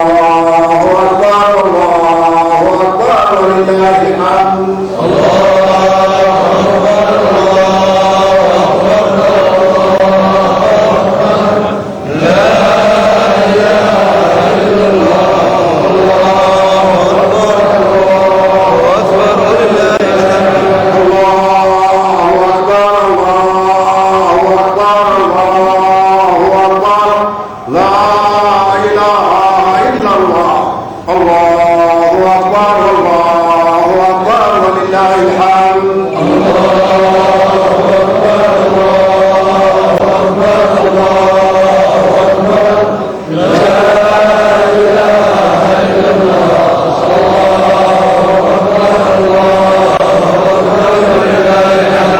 الله أكبر، الله أكبر، ولله الحمد. الله أكبر، الله أكبر، الله أكبر، لا إله إلا الله، الله أكبر، الله أكبر، ولله الحمد.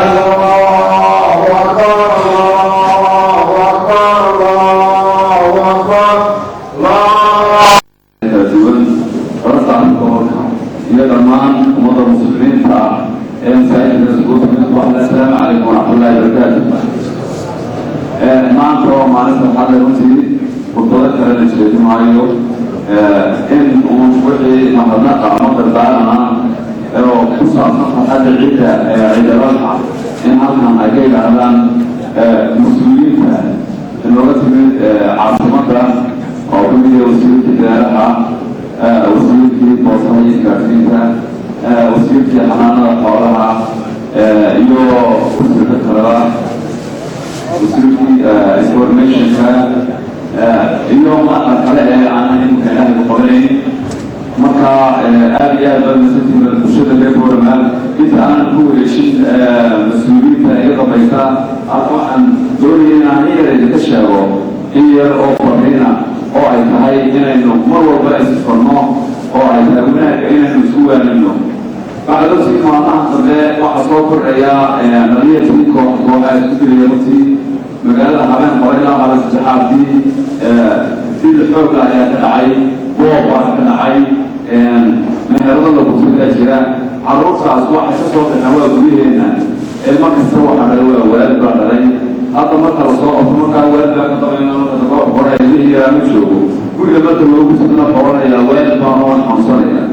الله أكبر، الله أكبر، الله أكبر، لا Kala duwan farasaanka gobolka iyo dhammaan ummadda Muslimiinta ah ee masaajidka isugu timid, waxle asalaamu calaykum waraxmatullahi wabarakaatu. Maanta waa maalin farxad leh. Runtii khudbado kale la jeedi maayo, in uu wixii mahadnaqa ama dardaarana oo ku saabsan farxadda ciidda Ciidaladxa in halkan ay ka yidhaahdaan mas-uuliyiinta inooga timid caasimadda, oo ka mid yahay wasiirkii beeraha, wasiirkii boosaha iyo isgaarsiinta, wasiirkii xanaanada xoolaha iyo wasiirka kaleba, wasiirkii informationka iyo madaxda kale ee aanan imika ilaahay ku qabanayn. Marka aad iyo aad baad masantihiin bulshada reer Boorama. Inta aanan ku wareejin mas-uuliyiinta iga dambaysa, waxaan doonaya inaan in yar idinka sheego, in yar oo fariina oo ay tahay inaynu mar walba isfarno, oo ay tahay wanaagga inaynu isku waanino. Waxaa runtii maalmaha dambe waxaa soo kordhaya dhallinyartii koox kooxa isku dilaya. Runtii magaalada habeen hore ilaa habeen saddexaadkii dil xooga ayaa ka dhacay, boob baa ka dhacay, meherado la bursadaa jira. Carruurtaas waxay ka soo baxeen waa guryaheena. Ilmo kasta waxaa dhalay waa waalid baa dhalay. Hadda marka lasoo qabto, markaa waalid baa ka dabayna, marka dambe wax qoranaya ilmihii yaraa ma joogo guriga. Marka loogu sidna qoranaya waalid baa noo xanuunsanaya.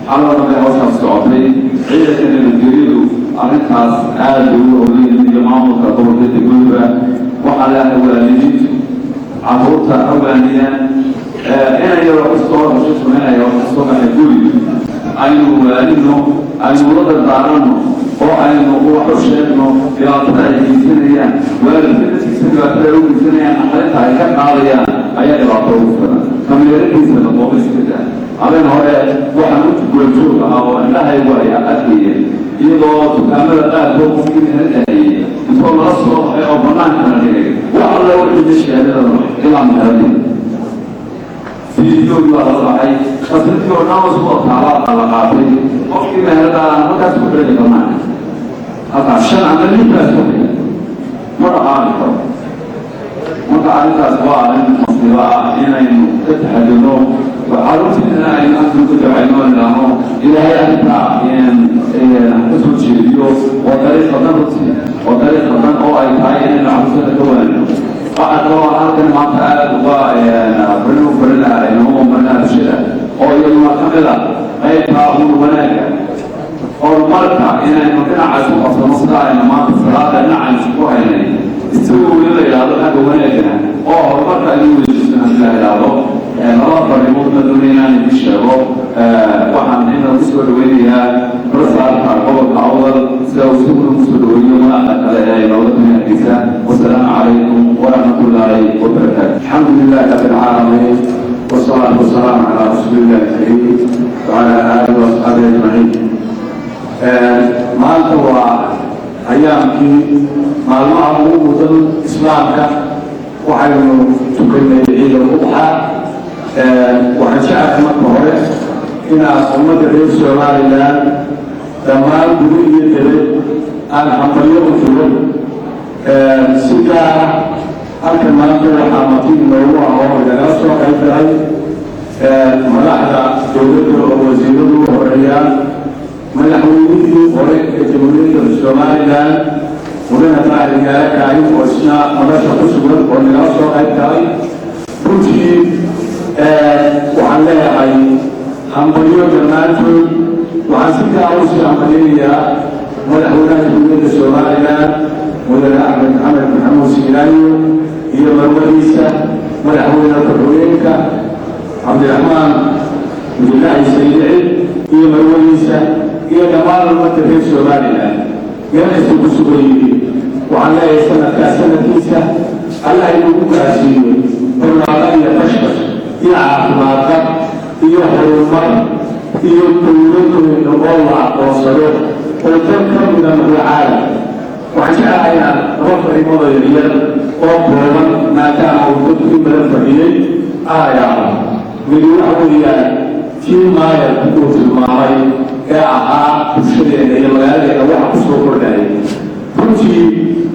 Xaloo dhan bay hawshaas socotay. Ciidanka nabadgelyadu arrintaas aad bay ugu howlayihiin iyo maamulka gobolka, degmada. Waxaa leeyahay waalidiintu carruurta ha waaniyaan. Inay yaroo kastoo hesho sameynaya wax kasoo baxay guri, aynu waanino, aynu ula dardaaranno oo aynu wax u sheegno dhibaatada ay geysanayaan. Waalidka dadkiisa dhibaatada ay u geysanayaan, aqrinta ay ka qaadayaan ayaa dhibaato ugu filan. Kameeradiisa la qoomiskada habeen hore waxaan u gooljoog ahaa oo indhahaygu ay arkayeen, iyadoo dukaamada qaarkood qofkii meheradahayey intoo lala soo baxay oo banaanka la dhigay, wax alla wixii meesha ilaa meheradii fiidiyoogii baa lala baxay, khasnadii oo dhan wasku taala la qaatay. Qofkii meherada halkaas ku xidhay banaanka, halkaas shan ama lix baas ku xidhay, ma dhaqaaqi karo. Marka arrintaas waa arrin masiibo ah inaynu ka taxadirno, carruurtiina aynu halkan ku ducayno, idhaahno Ilaahay arrintaa ka soo jeediyo. Waa dariiq khaldan runtii, waa dariiq khaldan oo ay tahay inaynu carruurtada ka waanino. Waxaa kaloo halkan maanta aada uga farin u farina inoogu marinaa bulshada, oo iyaduna ka mid a qaybta uun wanaagga horumarka, inaynu dhinaca isku qabsano sida aynu maanta salaada dhinaca isku haynay, isagoo weli la yidhaahdo xagga wanaagana oo horumarka aynu weydiisano. Haddii la yidhaahdo laba farrimood ma doonaya inaan idin sheego. Waxaan inaan kusoo dhaweynayaa rasaarka gobolka Awdal sida uu isaguna kusoo dhaweeyo madaxda kale ee inooga timi Hargeysa. Wasalaamu calaykum waraxmatullaahi wabarakaatu. الحمد لله رب العالمين، والصلاة والسلام على رسول الله الكريم وعلى آله وأصحابه أجمعين. Maanta waa ayaamkii maalmaha ugu mudan Islaamka. Waxaynu tukanay Ciid al Udxa. Waxaan jeclahay marka hore inaad ummadda reer Somaliland dhammaan gudo iyo debed aan hambalyo u diro. Si gaara halkan maanta waxaa marti inoogu ah oo inagala soo qayb galay madaxda dowladda oo wasiiradu u horeeyaan, madaxweynihii hore ee Jamhuuriyadda Somaliland, Mudane Daahir Riyaale Kaahin, oo isna madasha ku sugan oo nagala soo qayb galay. Runtii Waxaan leeyahay hambalyo dhammaantood. Waxaan si gaar u sii hambalyaynayaa madaxweynaha Jamhuuriyadda Somaliland, Mudane Axmed Maxamed Maxamuud Siilaayo, iyo marwadiisa, madaxweyne ku-xigeenka Cabdiraxmaan Cabdilaahi Saydici iyo marwadiisa, iyo dhammaan ummadda reer Somaliland meel kasta ku sugan yihiin. Waxaan leeyahay sanadkaas sanadkiisa Allah inuu ku gaarsiiyo barwaaqo iyo bashbash iyo caafimaadqab iyo horumar iyo dowladooda oo la aqoonsado oo dal ka mida noqdo caalam. Waxaan jeclahay inaan laba fariimoodoo yaryar oo kooban, maadaama uu dadku in badan fadhiyey, aayaaho. Midi waxa weeyaan tii maayarku uu tilmaamay ee ahaa bulshadeena iyo magaaladeena waxa ku soo kordhayay. Runtii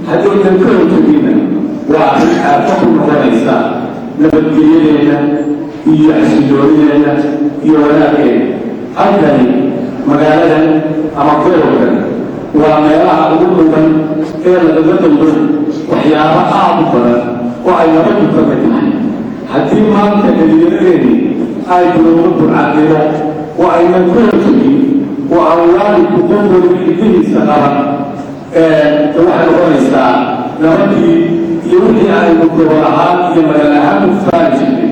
haddaynan ka hortegina, waa arrin aafo ku noqonaysa nabadgelyadeena iyo xasiloonideena iyo wanaaggeena. Halkani magaaladan ama gobolkan waa meelaha ugu mudan ee lagaga daydo waxyaabo aad u badan oo ay nabadu ka mid tahay. Haddii maanta dhalinyaradeedii ay bilowdo burcadnimo oo aynan ka hortegin oo aan waalidku qof waliba ilmihiisa qaban, waxay noqonaysaa nabadii iyo wixii aynu gobol ahaan iyo magaal ahaan u faari jirnay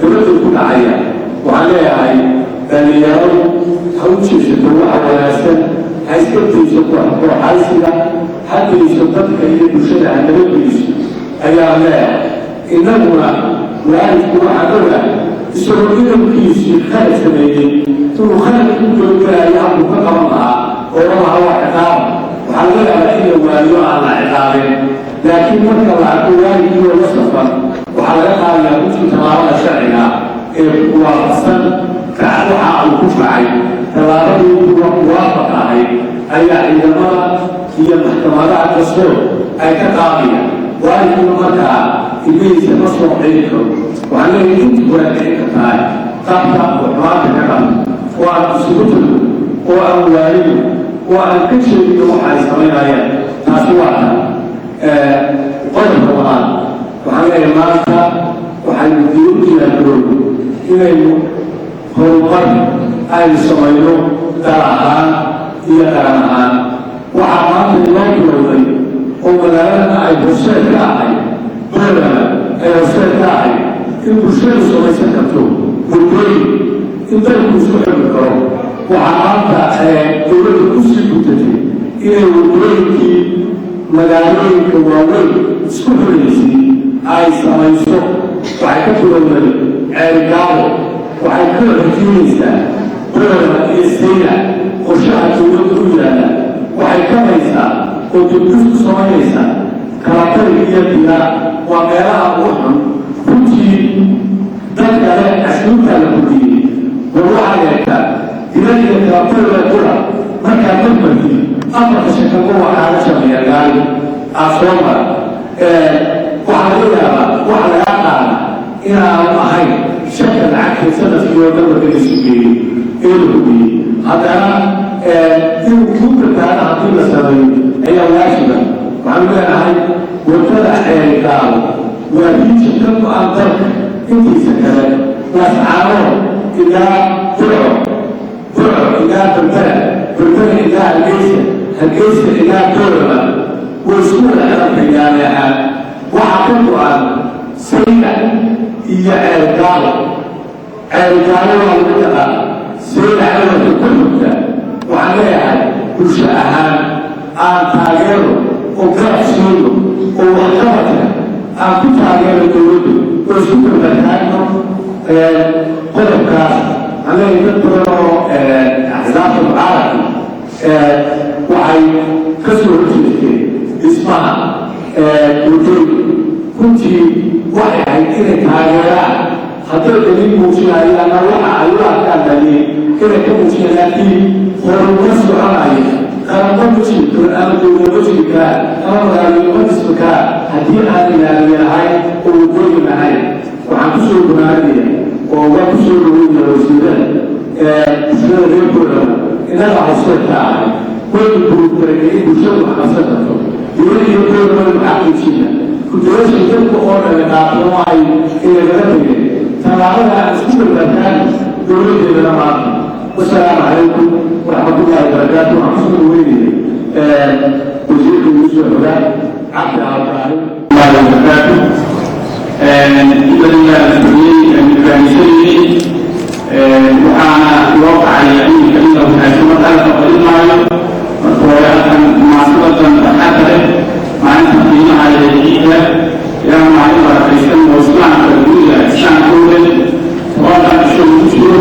dowladday ku dhacaya. Waxaan leeyahay dhalinyaradu ha u jeesato waxa wanaagsan, ha iska dayso kooxaysiga, ha dayso dadka iyo bulshada, ha nabadgeliso ayaan leeyahay. Innaguna waalidku waxaan ogahay isagoo inankiisii khalad sameeyey inuu khalad ku doogaayo halkuu ka qaban lahaa oo lahaa waa ciqaaba. Waxaa laga yaabaa in la waaliyo aan la ciqaabin, laakiin marka la arko waalidkii oo la safan, waxaa laga qaadayaa runtii tallaabada sharciga ee waafaqsan waxa uu ku kacay. Tallaabadii muwaafaqa ahayd ayaa ciidamada iyo maxkamadaha kastoo ay ka qaadayaan. Waalidkuna markaa ilmihiisa ma soo celin karo. Waxaan leeyahay intu waa dhici kartaa qabta oo xumaanta ka qabta oo aan isugu tagno oo aan waalino oo aan ka sheegino waxa ay samaynayaan. Taasi waa tan. Qodobka labaad, waxaan leeyahay maanta waxaynu diiru diyaargarowno inaynu horumar aynu samayno dal ahaan iyo qaran ahaan. Waxaa maanta inoo bilowday oo magaaladana ay horseed ka ahayd, Boorama ay horseed ka ahayd, in bulshadu samaysan karto waddooyin, in dalku isku xirmi karo. Waxaa maanta dowladda ku sii gutatay inay waddooyinkii magaalooyinka waaweyn isku xiraysay ay samayso. Waxay ka bilowday Ceerigaabo, waxay ka xojiinaysaa Boorama iyo Sayla. Qorshaha dowladda u yaalla waxay kabaysaa oo dibdhis ku samaynaysaa Kalabari iyo Dila, waa meelaha ugu xun runtii. Dad kale cashuurtaa la kordhiyey. War waxaad eegtaa Dila iyo Kalabariga qura, markaad marmartid afarta shakabo waxaa la sameeya gaari aad soo mara. Waxaa laga yaabaa waxa lagaa qaada inaanu ahayn shaka lacagtay sanadkii oo dhan marka laisu geeyo ee la hubiyey. Haddana inuu kuu badbaado haddii la sameeyo ayaa waajiba. Waxaanu leenahay waddada Ceerigaabo waa riija ka go-an dalka intiisa kale, Laascaanood ilaa Burco, Burco ilaa Berbera, Berbera ilaa Hargeysa, Hargeysa ilaa Boorama, way isku wada xirantayaale ahaan. Waxaa ka go-an Sayla iyo Ceerigaabo. Ceerigaabo waa lagu yaqaan, Sayla waxay ku xigtaa. Waxaan leeyahay bulsho ahaan aan taageero oo garab siino oo waxqabadka aan ku taageero dowladdu oo isku garbartaagno qodobkaas. Waxaan leeyahay dad badan oo axsaabta mucaaradka waxay ka soo horjeesteen dhismaha waddooyinka. Runtii waxay ahayd inay taageeraan hadday daliil muujinayaanna, waxa ay u arkaan daliil inay ka muujiyaan, laakiin horumar soconaya qaranno ma jiri karo ama dowlad ma jiri karaa ama magaalooyin ma dhismi karaa haddii aan ilaaliye lahayn oo waddooyin lahayn. Waxaan ku soo gunaanaya oo waa ku soo dhaweynaya wasiirada, bulshada reer Boorama innaga horseedka ahay waynu burugareynay in bulshadu wax qabsan karto. Dowlad iyo Boorama xaqiijina Kudurasha dadka oo dhan qaato ay inagaga tegeen tallaabada aan isku gargaartaan dowladeedana maanta. Wasalaamu calaykum waraxmatullaahi wabarakaatu. Waxaan kusoo dhaweynayay wasiirka ugu soo xogaa, Cabdi Cabdiraahim. Wabarakaatu. Ibrahim, waxaana loo kacaya iminka in la wanaagsan marka la fadhin maayo. Marka hore, halkan munaasabadan farxadda leh, maalinta qiimaha ee ciidda, ilaa maalin barakaysan oo islaamka dunida islaamka u leh, 10-kan cisho ugu jiro,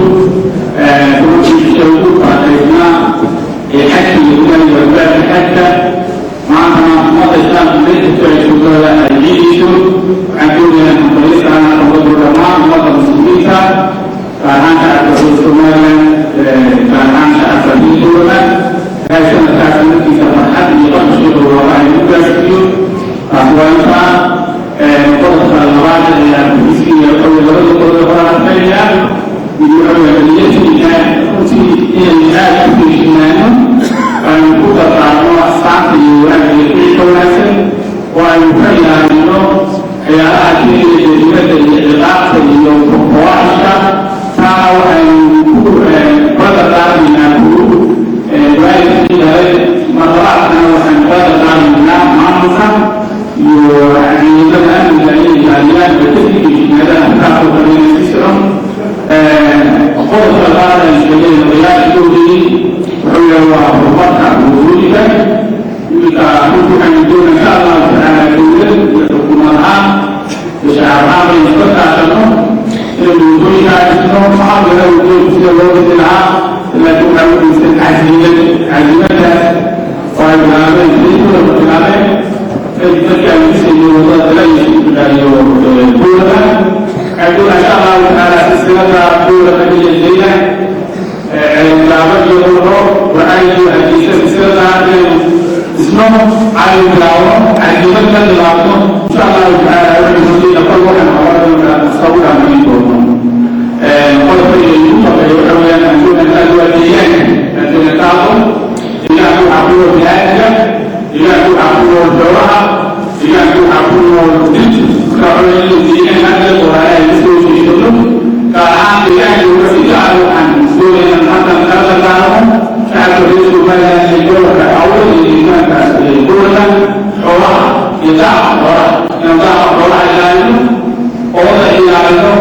10-kii cisho ugu barakaysnaa ee xajka iyo ilaahi waajibaadka xajka. Maantana ummadda islaamka meel kastoo ay joogtada ay ciidayso. Waxaan doonayaa hambalyo uga dhammaan ummadda muslimiinta, gaar ahaan shacabka reer Somaliland, gaar ahaan shacabka reer Dowlada. Ilaahay sanadkaas sanadkiisa farxad iyo qabashii barwaaqo ay ku gaarsiiyo. Taas waa intaa. Qodobka labaad ee arkiisiiya waxa weye labada qodob hore adkaynaya. Mid waxa weye dhallinyartiina runtii inay aada u feejignaano, aynu ku dardaarno asxaabta iyo wanaagga iyo ficilka wanaagsan, oo aynu ka ilaalino waxyaalaha keenaya jariimada iyo ciqaabta iyo fawaaxishka. Taana waxaynu ku kula dardaarmaynaa kugu waalidkii dhalay. Marlabaadkana waxaynu kula dardaarmaynaa maamulka iyo ciidamada amniga inay ilaaliyaan oo kasii feejignaadaan arrintaasoo kale inay sii socon. Qodobka labaad aan sheegay odayaasha doodayey wuxuu yahay waa horumarka wadooyinka. Iminka runtii waxaynu doonaa, insha Allahu tacaala, dowlad iyo xukuumad ahaan iyo shacab ahaan baynu iska kaashano inaynu wadooyinkaa dhisno. Maxaa laga wadooyinku sida loo dhisi lahaa, laakiin waxaa u dhigsan casiimad. Casiimadaas oo ay bilaabeen sidii bilaabeen kadib markii ay dhisayay wadada Dala iyo Dowlada. Waxay doonaa, insha Allahu tacaala, silsilada Dowlada iyo Zayna, Ceelgaaba iyo Dhulro, Burcay iyo Hargeysa, silsilada inaynu dhisno, aynu bilaabno, casiimad ka bilaabno, insha Allahu tacaala. Waxaynu horteyna kol waxaynu qaban doonaa sawiraan doono. Qodobka iyo ugu dambeeya waxa weeyaan aan doonayna waa deegaanka. Aan doonayna taabo deegaanka waxaa ku nool biniaadamka, deegaanka waxaa ku nool xoolaha, deegaanka waxaa ku nool dhirta. Marka waxa weeye in deegaanka hadda qoraale ay kasoo jeesano, gaar ahaan deegaanka uga si gaar waxaan doonaynaa halkan kala dardaarmo shacabka reer Somaliland iyo gobolka Awdal iyo deegaanka gobolka xoolaha iyo daaqa xoolaha, inaan daaqa xoolaha ilaalino, ooda ilaalino.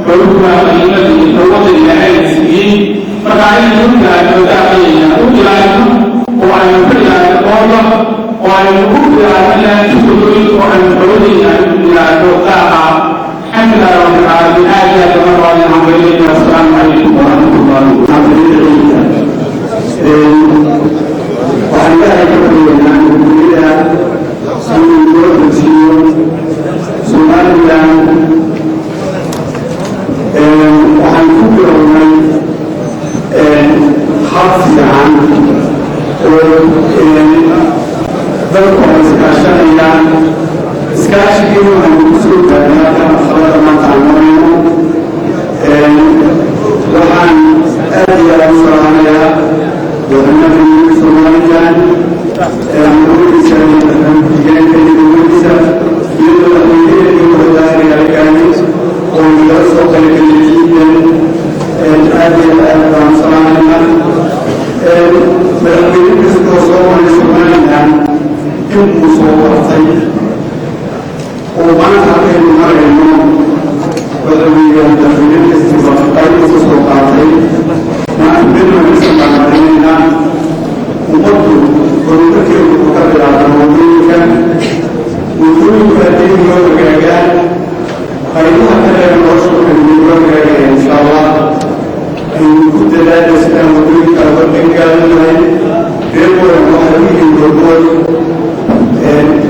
Xooluhu waa qiimada iyo tawada Ilaahay siiyey. Marka aynu u ilaalino daaqayna, u ilaalino oo aynu ka ilaalino ooda, oo aynu u ilaalino inaan tusooyin, oo aynu xoolahayna aynu ilaalino daaqa. Alxamdulilah rabbil caalamiin. Aad iyo aad baan waa hambalyeynaya. Assalaamu calaykum waraxmatullahi. Waxaan Ilaahay ka baryaynaa nabadgelyada inuu noo dejiyo Somaliland. Waxaan ku bilownay hab fiican oo dalku ay iskaashanayaan. Iskaashigii waxaynu ku soo gaarnay halkan marxalada maanta aan marayno. Waxaan aad iyo aad u salaamayaa madaxweynaha Somaliland, madaxweynihiisa iyo madaxweyne ku-xigeenka iyo dowladiisa iyo madaxweynaheedii hogaanigaalgaani oo nagala soo qaybgalay ciidan. Aad iyo aad baan u salaamaynaa. Madaxweyne kastoo soo maray Somaliland inbuu soo bartay oo maanta halkaynu marayno waxa weeyaan madaxweyne kastiba qayb ka soo qaatay. Maanta meel wanaagsan baan marinaynaa. Ummaddu horumarkeedu wuxuu ka bilaabay wadooyinka. Wadooyinka haddii loo hagaagaan, qaybaha kale ee nolosha waxaynu loo hagaagaya, insha Allah. Aynu ku dadaala sidaan wadooyinka uga qaybgaalan lahayn. Reer waran waxay u yihiin gorgood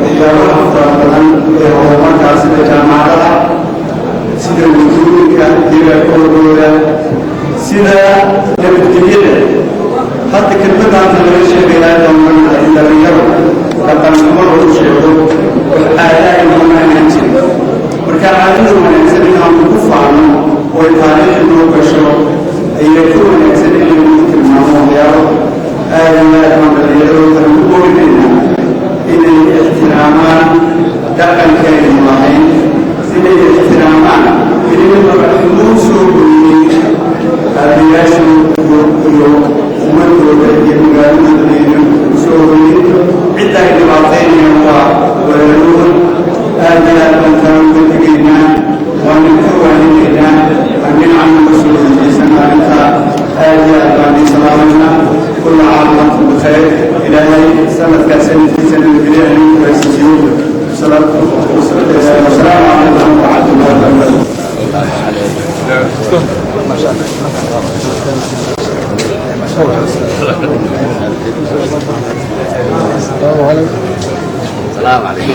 waxyaabaha fara badan ee horumarkaa, sida jaamacadaha, sida wadooyinka iyagaa ka horgooda, sida nabadgelyada. Hadda kelmadaanta laga sheegayaa doonan in dhalinyaro dhaqanxumo lagu sheego, wax caada nooma ahaan jirin. Marka caadada wanaagsan inaanu ku faano oo ay taariikhi noo gasho ayaa ka wanaagsan in lagu tilmaamo waxyaabo. Aad iyo aad baan dhallinyaradooda ugu boorinaynaa inay ixtiraamaan dhaqanka iyo Intiisa nabadgelyaha inuu gaarsiiyo. Wasalaamu calaykum waraxmatullahi wabarakatu. السلام عليكم.